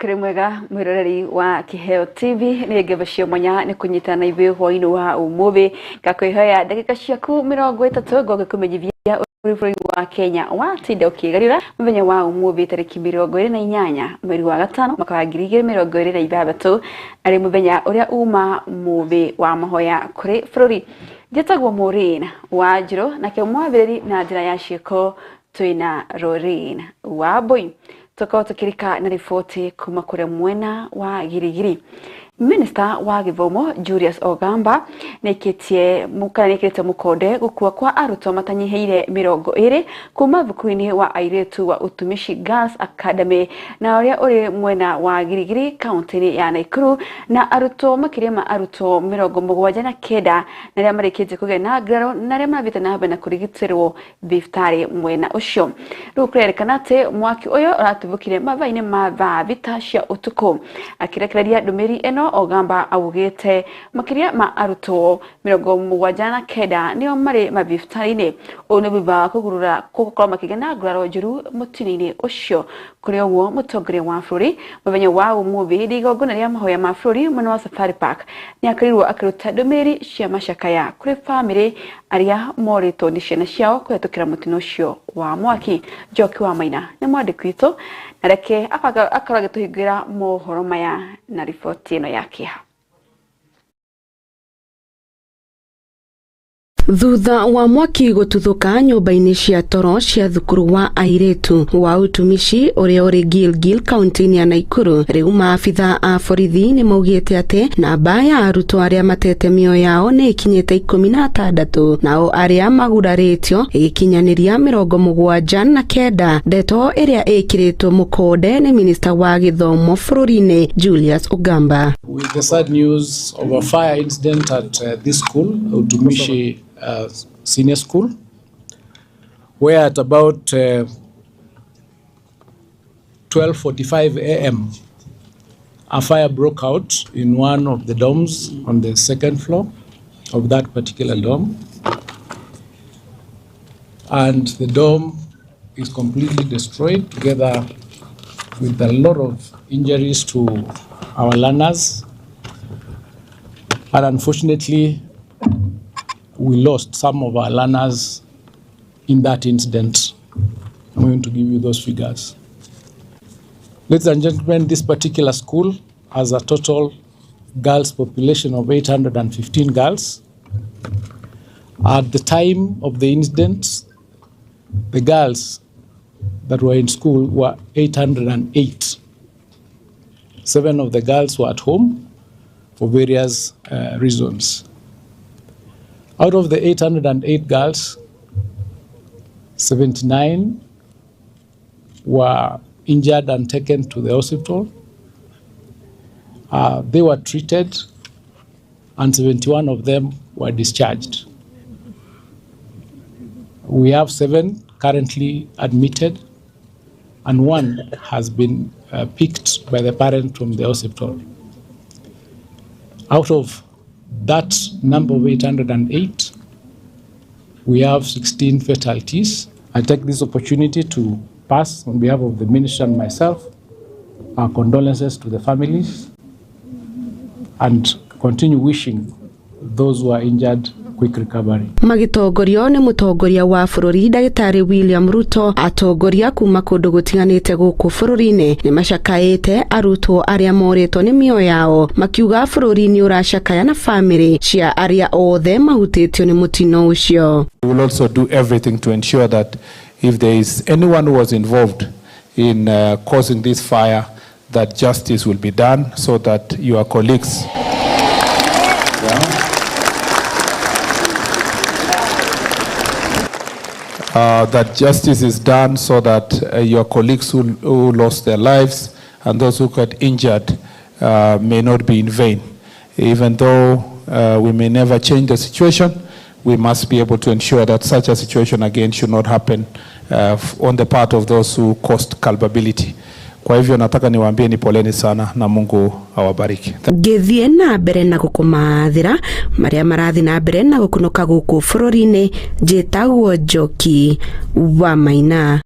Ũkĩrĩ mwega mwĩroreri wa Kĩheo TV, nĩ ngetho cia mwanya nĩ kũnyitana na ithuĩ hwaĩ-inĩ wa ũmũthĩ. Ngakwĩhoya ndagĩka ciaku 30 ngũgĩkũmenyithia ũrĩ bũrũri wa Kenya watinda ũkĩgarũra mũthenya wa ũmũthĩ tarĩki 28 mweri wa gatano mwaka wa 2026, arĩ mũthenya ũrĩa uma mũthĩ wa mahoya kũrĩ bũrũri. Njĩtagwo Maureen Wanjirũ, nake mwathĩrĩri na njĩra ya ciĩko twĩna Lorraine Wambui. Tũkorwo tũkĩrika na riboti kuma kũrĩa mwena wa Girigiri. Minista wa gĩthomo Julius Ogamba nĩaikĩtie kana nĩekĩrĩte mũkonde gũkua kwa arutwo matanyihĩire 20 kuma thukuru-inĩ wa airĩtu wa Utumishi Girls Academy na ũrĩa ũrĩ mwena wa Girigiri kaunti-inĩ ya Nakuru, na arutwo makĩria ma arutwo 79 na arĩa marĩkĩtie kũgĩa na nguraro na arĩa marathiĩte na mbere na kũrigitĩrwo thibitarĩ mwena ũcio. Rĩu kũrerĩkana atĩ mwaki ũyũ ũratuthũkire mathaa-inĩ ma thaa 6 cia ũtukũ. Akĩrekereria ndũmĩrĩri ĩno, Ogamba augĩte makĩria ma arutwo 79 nĩo marĩ mathibitarĩ-inĩ. Ũũ nĩ thutha wa kũgurura gũkorwo makĩgĩa na nguraro njũru mũtino-inĩ ũcio. Kũrĩ ũguo, mũtongoria wa bũrũri mũthenya wa ũmũthĩ hĩndĩ ya igongona rĩa mahoya ma bũrũri mwena wa Safari Park nĩakorirwo akĩruta ndũmĩrĩri cia macakaya kũrĩ bamĩrĩ arĩa morĩtwo nĩ ciana ciao kũhetũkĩra mũtino ũcio wa mwaki. Njoki wa Maina nĩ mwandĩki witũ na reke akorwo agĩtũhingũrĩra mohoro maya na riboti ĩno ya kĩeha. Thutha wa mwaki gũtuthũka nyũmba-inĩ cia toro cia thukuru wa airĩtu wa Utumishi ũrĩa ũrĩ Gilgil kaunti-inĩ ya Nakuru, rĩu maabitha a borithi nĩ maugĩte atĩ namba ya arutwo arĩa matete mĩoyo yao nĩ ĩkinyĩte 16, nao arĩa magurarĩtio ĩgĩkinyanĩria 79, ndeto ĩrĩa ĩkĩrĩtwo mũkonde nĩ minista wa gĩthomo bũrũri-inĩ Julius Ogamba. With the sad news of a fire incident at this school, Utumishi Senior School, where at about 12:45 a.m. a fire broke out in one of the dorms on the second floor of that particular dorm. And the dorm is completely destroyed, together with a lot of injuries to our learners. And unfortunately, we lost some of our learners in that incident. I'm going to give you those figures. Ladies and gentlemen, this particular school has a total girls population of 815 girls. At the time of the incident, the girls that were in school were 808. 7 of the girls were at home for various reasons. Out of the 808 girls, 79 were injured and taken to the hospital. They were treated and 71 of them were discharged. We have 7 currently admitted and 1 has been picked by the parent from the hospital. Out of that number of 808, we have 16 fatalities. I take this opportunity to pass on behalf of the minister and myself our condolences to the families and continue wishing those who are injured quick recovery. Magĩtongorio nĩ mũtongoria wa bũrũri Ndagĩtarĩ William Ruto, atongoria kuma kũndũ gũtiganĩte gũkũ bũrũri-inĩ nĩ macakaĩte arutwo arĩa morĩtwo nĩ mĩoyo yao, makiuga bũrũri nĩ ũracakaya na bamĩrĩ cia arĩa othe mahutĩtio nĩ mũtino ũcio. We will also do everything to ensure that if there is anyone who was involved in causing this fire, that justice will be done so that your colleagues that justice is done so that your colleagues who lost their lives and those who got injured may not be in vain. Even though we may never change the situation, we must be able to ensure that such a situation again should not happen on the part of those who caused culpability. Kwa hivyo nataka niwaambie ni poleni sana na Mungu awabariki. Ngĩthiĩ na mbere na gũkũmathĩra marĩa marathiĩ na mbere na gũkunũka gũkũ bũrũri-inĩ, njĩtagwo Njoki wa Maina.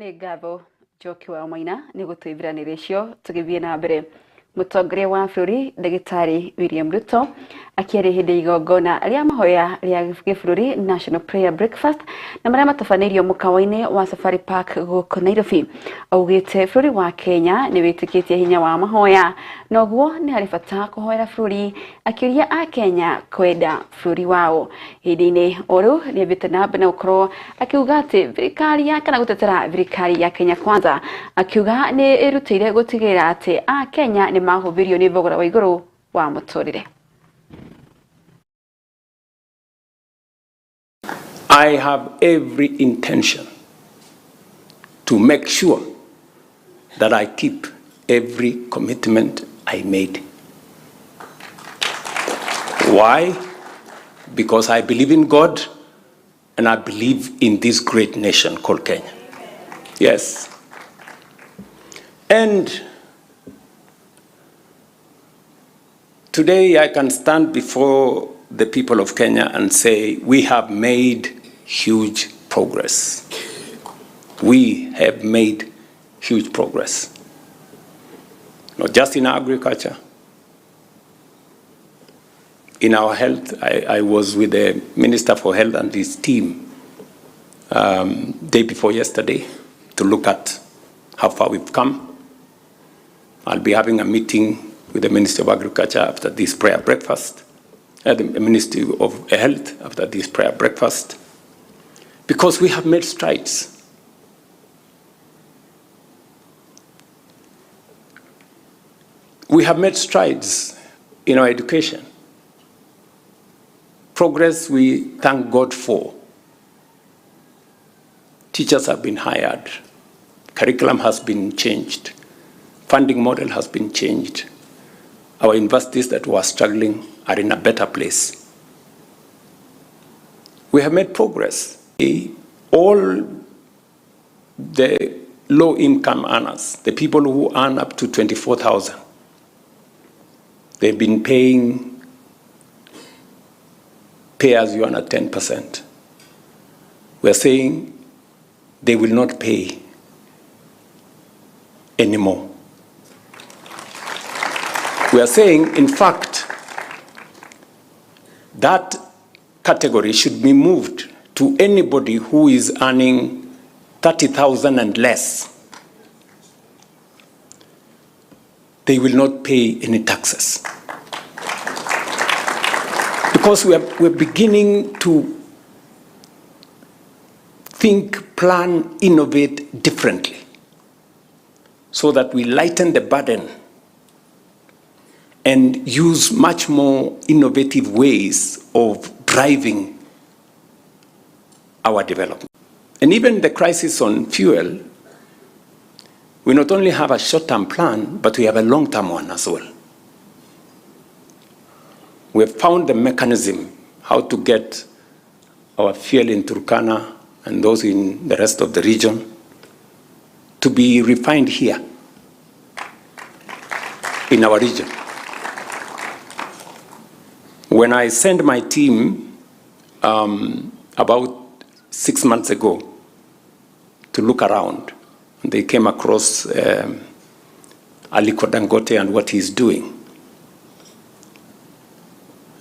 Nĩ ngatho Njoki wa Maina nĩ gũtũithiranĩria icio. Tũgĩthiĩ na mbere, mũtongoria wa bũrũri Ndagĩtarĩ William Ruto akĩaria hĩndĩ ya igongona rĩa mahoya rĩa gĩbũrũri, National Prayer Breakfast, na marĩa matabanĩirio mũkawa-inĩ wa Safari Park gũkũ Nairobi, augĩte bũrũri wa Kenya nĩ wĩtĩkĩtie hinya wa mahoya na ũguo nĩ harĩ bata kũhoera bũrũri, akĩũria a Kenya kwenda bũrũri wao. Hĩndĩ-inĩ o rĩu nĩ athiĩte na mbere na gũkorwo akiuga atĩ thirikari ya kana gũtetera thirikari ya Kenya Kwanza, akiuga nĩ ĩrutĩire gũtigĩrĩra atĩ a Kenya nĩ mahũthĩrio nĩ thogora wa igũrũ wa mũtũrĩre. I have every intention to make sure that I keep every commitment I made. Why? Because I believe in God and I believe in this great nation called Kenya. Yes. And today I can stand before the people of Kenya and say we have made huge progress. We have made huge progress. Not just in agriculture, in our health. I was with the Minister for Health and his team day before yesterday to look at how far we've come. I'll be having a meeting with the Ministry of Agriculture after this prayer breakfast, the Ministry of Health after this prayer breakfast, because we have made strides. We have made strides in our education. Progress we thank God for. Teachers have been hired. Curriculum has been changed. Funding model has been changed. Our universities that were struggling are in a better place. We have made progress. All the low-income earners, the people who earn up to 24,000, they've been paying pay-as-you-earn at 10%. We are saying they will not pay anymore. We are saying, in fact, that category should be moved to anybody who is earning 30,000 and less. They will not pay any taxes. Because we're beginning to think, plan, innovate differently so that we lighten the burden and use much more innovative ways of driving our development. And even the crisis on fuel, we not only have a short-term plan, but we have a long-term one as well. We have found the mechanism how to get our fuel in Turkana and those in the rest of the region to be refined here in our region. When I sent my team about 6 months ago to look around, they came across Aliko Dangote and what he's doing.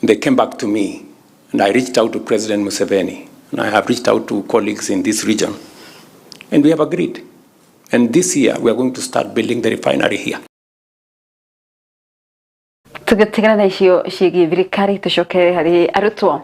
They came back to me, and I reached out to President Museveni, and I have reached out to colleagues in this region, and we have agreed. And this year, we are going to start building the refinery here. Tũgĩtigana na icio ciĩgiĩ thirikari, tũcokere harĩ arutwo.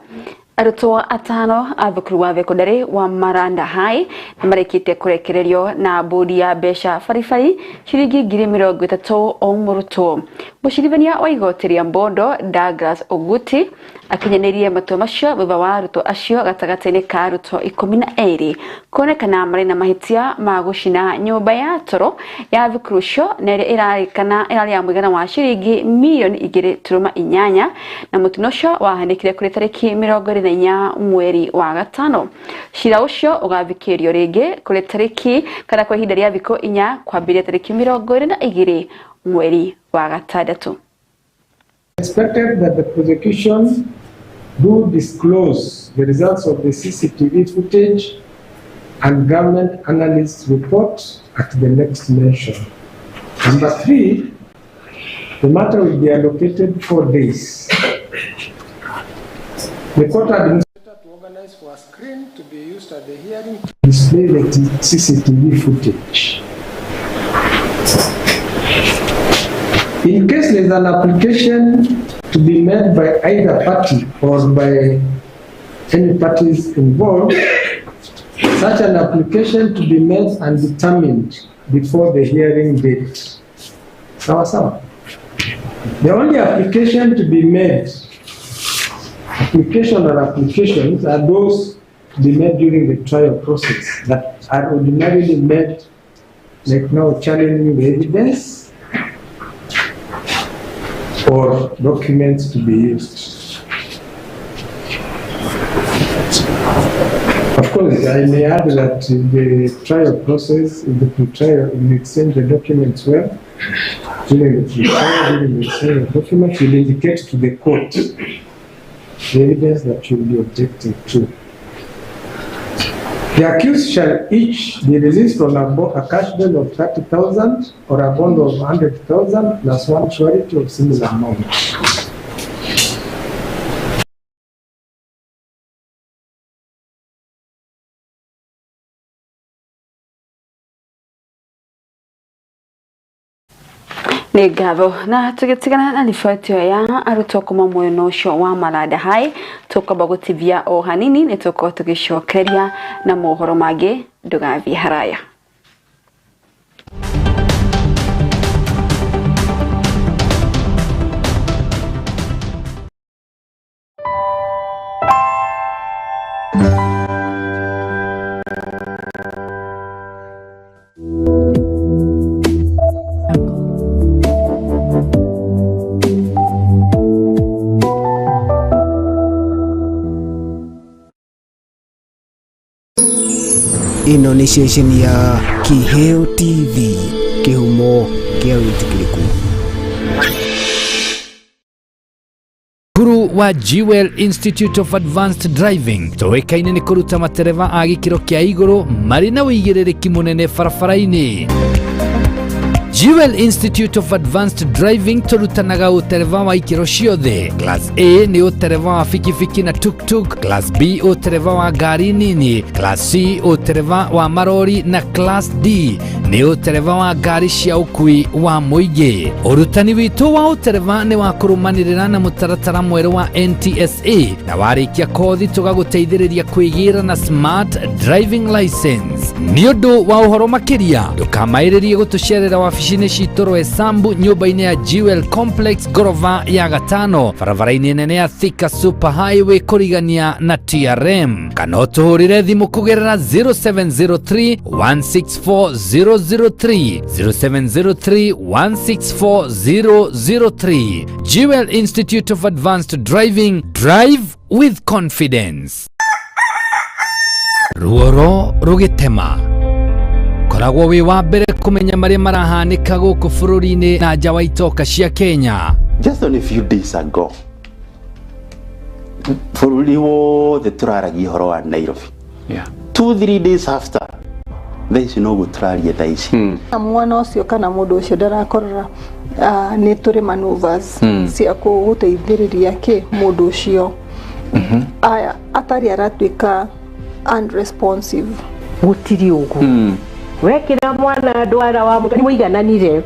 Arutwo atano a thukuru wa thekondarĩ wa Maranda High nĩ marĩkĩtie kũrekererio na mbũndi ya mbeca baribari ciringi 30,000 o mũrutwo. Mũcirithania wa igoti rĩa Mbondo Douglas Oguti akinyanĩirie matua macio thutha wa arutwo acio gatagatĩ-inĩ ka arutwo 12 kuonekana marĩ na mahĩtia ma gũcina nyũmba ya toro ya thukuru ũcio na ĩrĩa ĩrarĩkana ĩrarĩ ya mũigana wa ciringi mirioni 2.8, na mũtino ũcio wahanĩkire kũrĩ tarĩki 24 mweri wa gatano. Cira ũcio ũgathikĩrĩrio rĩngĩ kũrĩ tarĩki kana kwa ihinda rĩa thikũ 4 kwambĩrĩria tarĩki 22 mweri wa gatandatũ. Expected that the prosecution do disclose the results of the CCTV footage and government analyst report at the next mention. Number three, the matter will be allocated 4 days. The court administrator to organize for a screen to be used at the hearing to display the CCTV footage. In case there is an application to be made by either party or by any parties involved, such an application to be made and determined before the hearing date. Sawa sawa. The only application to be made, application or applications, are those to be made during the trial process that are ordinarily made, like now challenging the evidence or documents to be used. Of course, I may add that in the trial process, in the pre-trial, you exchange the documents well. During the pre-trial, during the exchange of documents, you'll indicate to the court the evidence that you'll be objecting to. The accused shall each be released on a cash bail of 30,000 or a bond of 100,000 plus one surety of similar amount. Nĩ ngatho na tũgĩtigana na riboti ĩyo ya arutwo kuma mwena ũcio wa Maranda High, tũkwamba gũtithia o hanini, nĩ tũkorwo tũgĩcokeria na mohoro mangĩ. Ndũgathiĩ haraya. Ĩno nĩ ceceni ya Kiheo TV, kĩhumo kĩa wĩtĩkĩrĩku. Cukuru wa Jewel Institute of Advanced Driving tũĩkaine nĩ kũruta matereba a gĩkĩro kĩa igũrũ marĩ na ũigĩrĩrĩki mũnene barabara-inĩ. Jewel Institute of Advanced Driving tũrutanaga ũtereba wa ikĩro ciothe. Class A nĩ ũtereba wa bikibiki na tuktuk, Class B ũtereba wa ngari nini, Class C ũtereba wa marori na Class D nĩ ũtereba wa ngari cia ũkui wa mũingĩ. Ũrutani witũ wa ũtereba nĩ wa kũrũmanĩrĩra na mũtaratara mwerũ wa NTSA, na warĩkia kothi tũgagũteithĩrĩria kwĩgĩra na smart driving license. Nĩ ũndũ wa ũhoro makĩria, ndũkamaĩrĩrie gũtũcerera wabici-inĩ citũ Roysambu, nyũmba-inĩ ya Jewel Complex, ngorova ya gatano, barabara-inĩ nene ya Thika Super Highway kũrigania na TRM, kana ũtũhũrĩre thimũ kũgerera 0703 164 003, 0703 164 003. Jewel Institute of Advanced Driving, drive with confidence. Ruoro rũgĩtema, koragwo wĩ wa mbere kũmenya marĩa marahanĩka gũkũ bũrũri-inĩ na nja wa itoka cia Kenya. Just only a few days ago, bũrũri wothe tũraragia ũhoro wa Nairobi. 2, 3 days after, thaa ici noguo tũraria thaa ici. Mwana ũcio kana mũndũ ũcio ndarakorora, nĩ tũrĩ maneuvers cia gũteithĩrĩria kĩ mũndũ ũcio aya atarĩ aratuĩka unresponsive. Gũtirĩ ũguo wekĩra mwana ndwara wa nĩ mũigananire,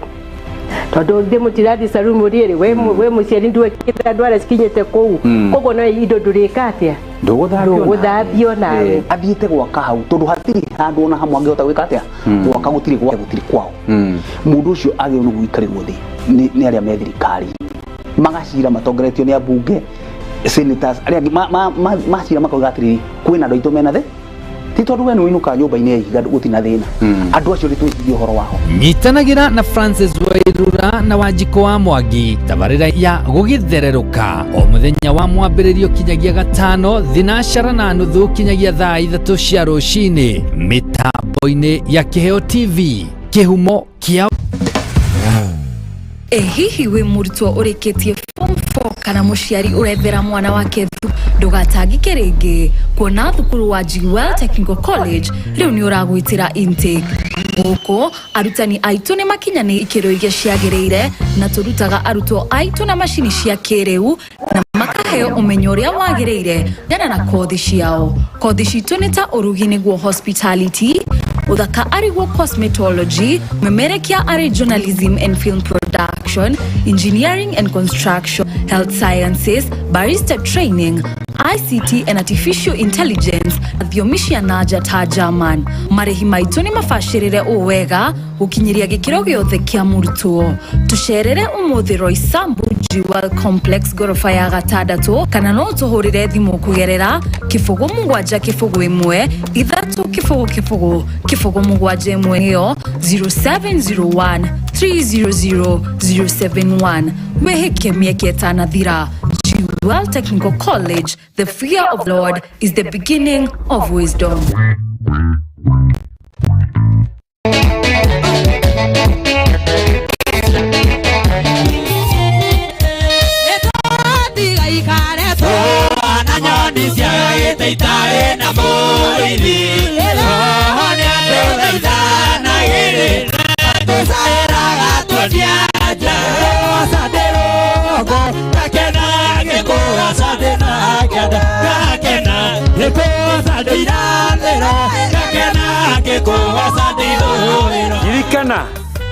tondũ thĩ mũtirathi carumu rĩrĩ we mũciari ndwekĩra ndwara cikinyĩte kũu, koguo no indo ndũrĩka atĩa? Ndũgũthambio nawe. Athiĩte gwaka hau tondũ hatirĩ handũ ona hamwe angĩhota gwĩka atĩa, gwaka gũtirĩ gwake, gũtirĩ kwao. Mũndũ ũcio agĩrĩirwo nĩ gũikarĩrwo thĩ nĩ arĩa me thirikari, magacira matongoretio nĩ ambunge, senators arĩa angĩ, macira makauga atĩrĩrĩ, kwĩna andũ aitũ mena thĩ, ti tondũ we nĩ ũinũkaga nyũmba-inĩ ya ihiga gũtirĩ na thĩna. Andũ acio nĩ twĩcirie ũhoro wao. Nyitanagĩra na Francis Wairura na Wanjikũ wa Mwangi tabarĩra ya gũgĩthererũka o mũthenya wa mwambĩrĩrio kinyagia gatano 4:30 kinyagia thaa 3 cia rũcinĩ, mĩtambo-inĩ ya Kĩheo TV, kĩhumo kĩa Ĩ hihi wĩ mũrutwo ũrĩkĩtie form 4? Kana mũciari ũrethera mwana wake ndũgatangĩke rĩngĩ kuona thukuru wa Jewel Technical College rĩu nĩ ũragwĩtĩra intake. Gũkũ arutani aitũ nĩ makinyanĩ ikĩro iria ciagĩrĩire na tũrutaga arutwo aitũ na macini cia kĩrĩu na makaheo ũmenyo ũrĩa wagĩrĩire ngana na kothi ciao. Kothi citũ nĩ ta ũrugi nĩguo hospitality, ũthaka arĩguo cosmetology, memerekia arĩ journalism and film production, engineering and construction, health sciences, barista training, ICT and artificial intelligence na thiomi cia nanja ta German. Marĩhi maitũ nĩ mabacĩrĩre ũũ wega gũkinyĩria gĩkĩro gĩothe kĩa mũrutwo. Tũcerere ũmũthĩ Roysambu Jewel Complex ngoroba ya gatandatũ kana no tũhũrĩre thimũ kũgerera 0 7 0 1 3 0 0 0 7 1 nĩyo 0701 300 071. Wĩhĩke mĩeke ĩtanathira. Jewel Technical College, the fear of the Lord is the beginning of wisdom. Na nyoni ciagagĩte itarĩ na mũrĩithi roho nĩ atũthaithanagĩrĩra tũcaĩraga tuonia nja asante rũgongo ngakena gĩkũ asante na kĩanda ngakena gĩkũ asante irathĩro ngakena gĩkũ asante ithũĩro. Ririkana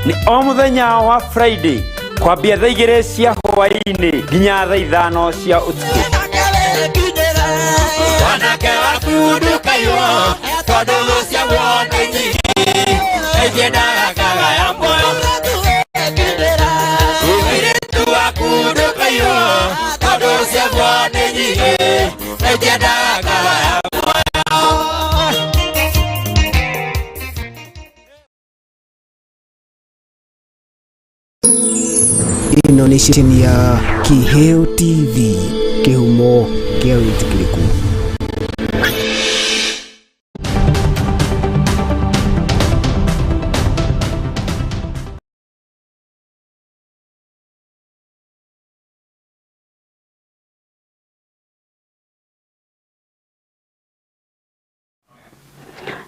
nĩ o mũthenya wa Friday kwambia thaa 2 cia hwaĩ-inĩ nginya thaa 5 cia ũtukũ. Wanake waku ndũkaiywo tondũ thũ ciaguo nĩ nyingĩ itiendaga kagaya muoyo. Mũirĩtu waku ndũkaiywo tondũ ciaguo nĩ nyingĩ itiendaga kagaya muoyo. Ĩno nĩ ceceni ya Kiheo TV, kĩhumo kĩa wĩtĩkĩrĩku.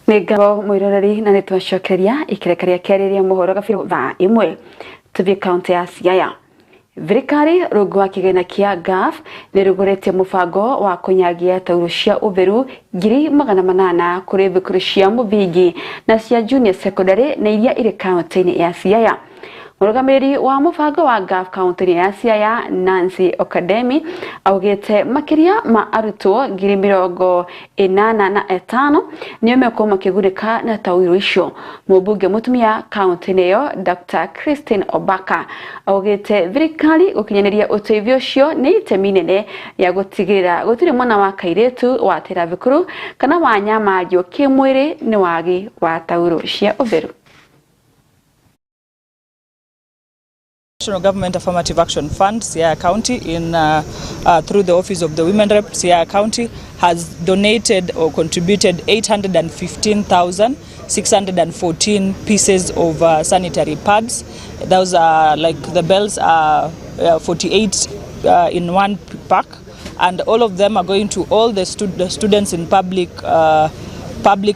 Nĩ ngatho mwĩroreri na nĩ twacokeria ikereka rĩa kerĩ rĩa mohoro gabiro thaa 1. Tũthiĩ kaunti ya Siaya. Thirikari rungu wa kĩgĩna kĩa GAF nĩ rũgũrĩtie mũbango wa kũnyagia tauro cia ũtheru 800,000 kũrĩ thukuru cia mũthingi na cia junior secondary na iria irĩ kaunti-inĩ ya Siaya. Mũrũgamĩrĩri wa mũbango wa GAF kaunti-inĩ ya Siaya Nancy Okademi augĩte makĩria ma arutwo 85,000 nĩo mekorwo makĩgunĩka na tauro icio. Mũmbunge mũtumia kaunti-inĩ ĩyo Dr. Christine Obaka augĩte thirikari gũkinyanĩria ũteithio ũcio nĩ itemi inene rĩa gũtigĩrĩra gũtirĩ mwana wa kairĩtu watĩra thukuru kana wanyamario kĩmwĩrĩ nĩ wagi wa tauro cia ũtheru. National Government Affirmative Action Fund, Siaya County, in through the office of the Women Rep, Siaya County, has donated or contributed 815,614 pieces of sanitary pads. Those are like the bells are 48 in one pack, and all of them are going to all the students in public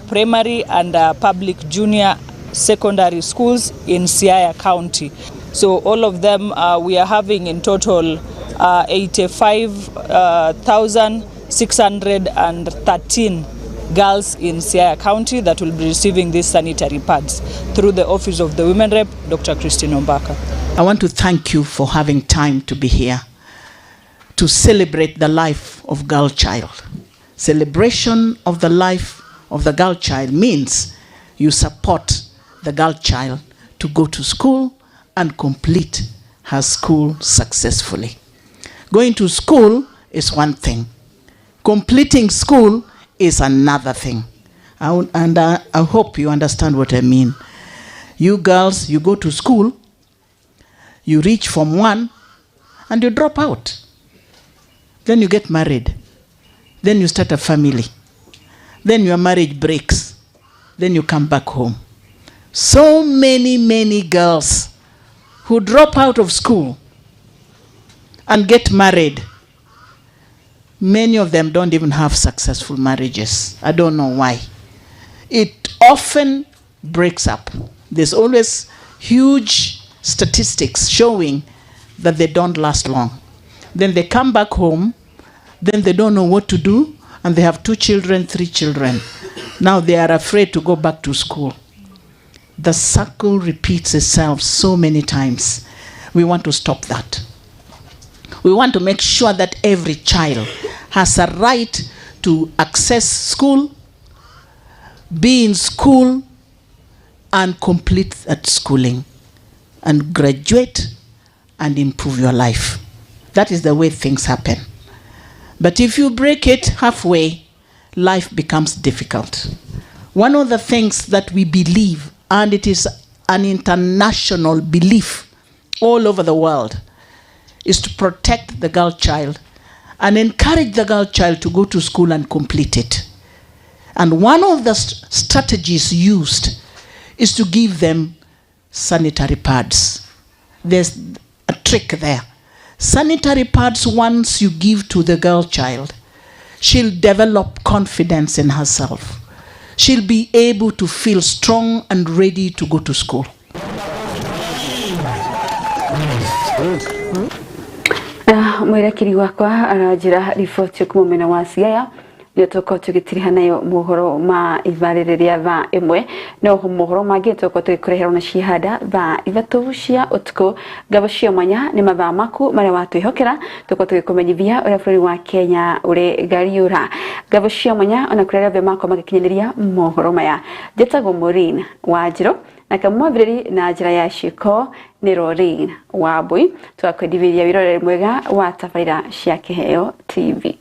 primary and public junior secondary schools in Siaya County. So all of them, we are having in total 85,613 girls in Siaya County that will be receiving these sanitary pads through the office of the Women Rep, Dr. Christine Ombaka. I want to thank you for having time to be here to celebrate the life of girl child. Celebration of the life of the girl child means you support the girl child to go to school and complete her school successfully. Going to school is one thing. Completing school is another thing. I hope you understand what I mean. You girls, you go to school, you reach Form 1, and you drop out. Then you get married. Then you start a family. Then your marriage breaks. Then you come back home. So many, many girls who drop out of school and get married. Many of them don't even have successful marriages. I don't know why. It often breaks up. There's always huge statistics showing that they don't last long. Then they come back home, then they don't know what to do, and they have 2 children, 3 children. Now they are afraid to go back to school. The cycle repeats itself so many times. We want to stop that. We want to make sure that every child has a right to access school, be in school, and complete that schooling, and graduate and improve your life. That is the way things happen. But if you break it halfway, life becomes difficult. One of the things that we believe, and it is an international belief all over the world, is to protect the girl child and encourage the girl child to go to school and complete it. And one of the strategies used is to give them sanitary pads. There's a trick there. Sanitary pads, once you give to the girl child, she'll develop confidence in herself. She'll be able to feel strong and ready to go to school. Mwerekeri wakwa aranjĩra riboti kuma mwena wa Siaya nĩ tũkorwo tũgĩtiriha nayo mohoro ma ithaa rĩrĩ rĩa thaa 1 no mohoro mangĩ tũkorwo tũgĩkũrehera na cihanda thaa 3 cia ũtukũ. Ngabo cia mwanya nĩ mathaa maku marĩa watwĩhokera tũkorwo tũgĩkũmenyithia ũrĩa bũrũri wa Kenya ũrĩ gariũra. Ngabo cia mwanya ona kũrĩ arĩa othe makorwo magĩkinyanĩria mohoro maya. Njĩtagwo Maureen Wanjirũ na kamwambĩrĩri na njĩra ya ciĩko nĩ Lorraine Wambui. Tũgakwendithĩria wĩroreri mwega wa tabarĩra cia Kĩheo TV.